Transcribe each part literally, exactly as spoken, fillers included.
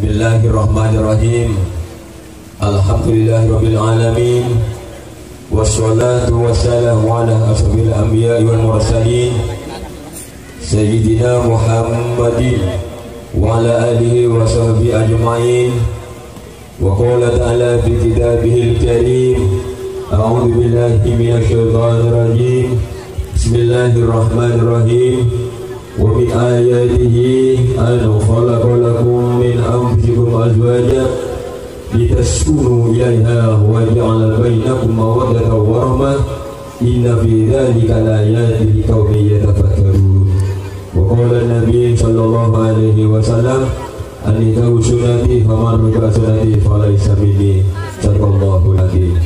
Bismillahirrahmanirrahim. Alhamdulillahirabbil alamin. Wassalatu wassalamu ala asyrafil anbiya'i wal mursalin, Sayyidina Muhammadin wa ala alihi wa sahbihi ajma'in. Wa qala ta'ala fi kitabihil karim, a'udzu billahi minasy syaithanir rajim. Bismillahirrahmanirrahim. Wa min ayatihi an khalaqa lakum min anfusikum azwaja litaskunu ilaiha wa ja'ala bainakum mawaddatan wa rahmah. Inna fi dzalika laayatin liqaumin yatafakkarun. Wa qala Nabi sallallahu alaihi wasallam, "Anikahu sunnati, faman ragiba an sunnati falaisa minni." Sadaqallahul adzim.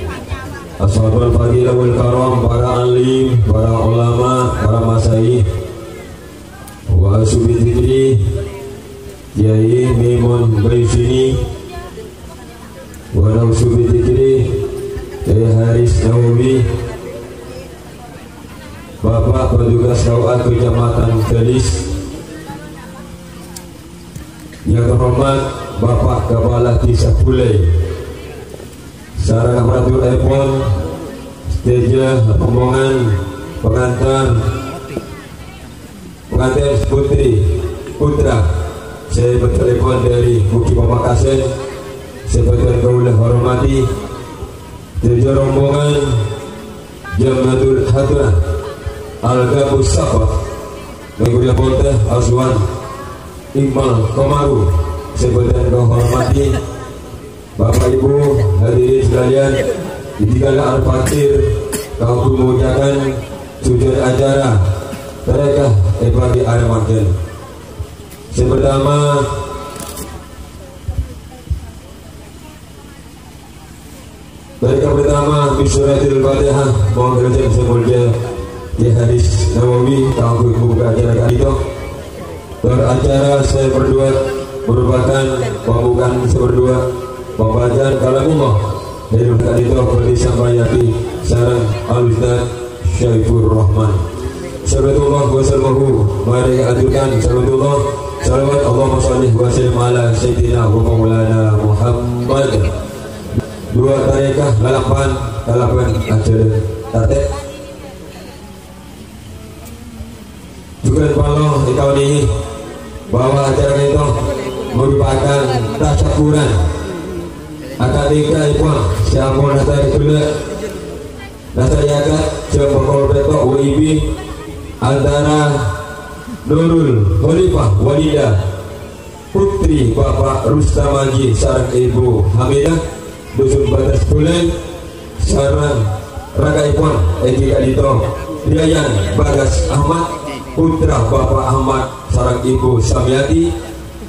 Ashabul fadilah wal karam, para alim, para ulama, para masyayikh, wa ashabi dzikri, Kiai Maimun Baisini, wa nauzu bidzikri Kiai Haris Nawawi, Bapak petugas K U A Kecamatan Galis, yang terhormat Bapak Kepala Desa Bulai, sareng aparaturèpon, sadhâjâ rombongan pengantar, pengantin putri, putra, sè bâdhâ lèbun dâri Budi Pamekasan, sè bâdhân kaulâ hormati, sadhâjâ rombongan Jamaatul Hadrah Al-Gabus Sabah, Meguriya Polda Azwan Iqbal Komaru, sè bâdhân kaulâ hormati, Bapak Ibu hadirin sekalian, dikala al-fakir, kaulâ mengucapkan tujuan acara tarekah èbâghi arè mangkèn. Sè pertama, tarekah pertama, bi suratil Fatihah, mohon kerajaan sè molja Kiai Haris Nawawi, kaulâ membuka acara ka'dinto. Tor acara sè bârdua merupakan pambukaan sè bârdua pembacaan kalamullah. Dâri ka'dinto bhâkal èsampaiaghi sareng Al-Ustaz Syaifur Rahman. Salawatullah wa salamuhu, marè aturkan salawatullah, salawat Allahumma shalli wa sallim ala sayyidina wa maulana Muhammad. Dua tarekah lalampa'an kalabân ajhâlân tatè'. Jhughân parlo èkaonèngè bahwa acara ka'dinto merupakan tasyakuran akadhikaèpon sè ampon nastarè ghellâ', nastarè akad jam pokol pètto' W I B antara Nurul Khalifah Walida, putri Bapak Rustam Haji sareng Ibu Hamidah, Dusun Batas Bulai, sareng raka'èpon èngghi ka'dinto Yayan Bagas Ahmad, putra Bapak Ahmad sareng Ibu Samyati,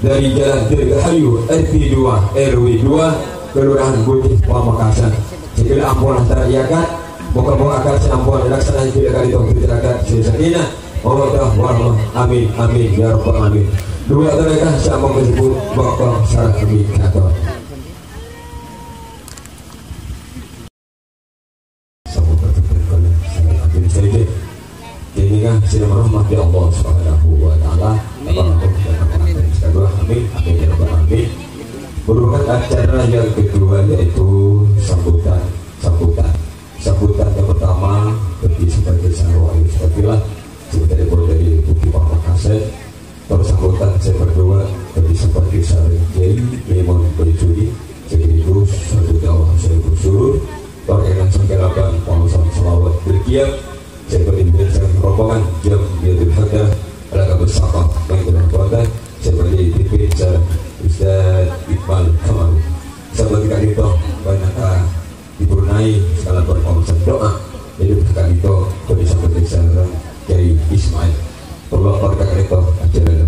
dâri Jalan Dirgahayu, R T dua, R W dua, Kelurahan Budi Pamekasan. Sè ghellâ' ampon èakad, moghâ-moghâ akad sè ampon èlaksana'aghi ka'dinto dhâddhi akad sè sakinah, mawaddah, warahmah. Amin, amin, ya rabbal alamin. Dua tarekah sè ampon kasebbhut, bâkto sareng kami ka'dinto. Sampun terjadi oleh Sayyid Abdul Sayyid. Kèngèng sè rahmati Allah Subhanahu wa Ta'ala. Amin. Amin. Amin. Amin. Ya Rabbal Alamin. Merupakan acara yang kedua, yaitu sambutan, sambutan. Sambutan yang pertama bagi sebagai sanawari sepertilah sebentar dari Budi Pamekasan. Tor sambutan sè bârdua bagi sebagai sareng Kiai Maimun Baisuni, sekaligus sambutan Allah sè bersyukur. Tor kèngèng sè kalabân maosan shalawat berkiam, sè bâdhi bhâreng rombongan Jam'iyatul Hadrah, Al-Gabus Sabah, Baitul Hadrah, sè bâdhi dipimpin sareng Ustaz Iqbal Komaru. Sampè' ka'dinto bânnya' dipurnaè kalabân maosan du'a. Jadi, ka'dinto bâdhi sampè' sareng Kiai Ismail. Tolong parkara ka'dinto acara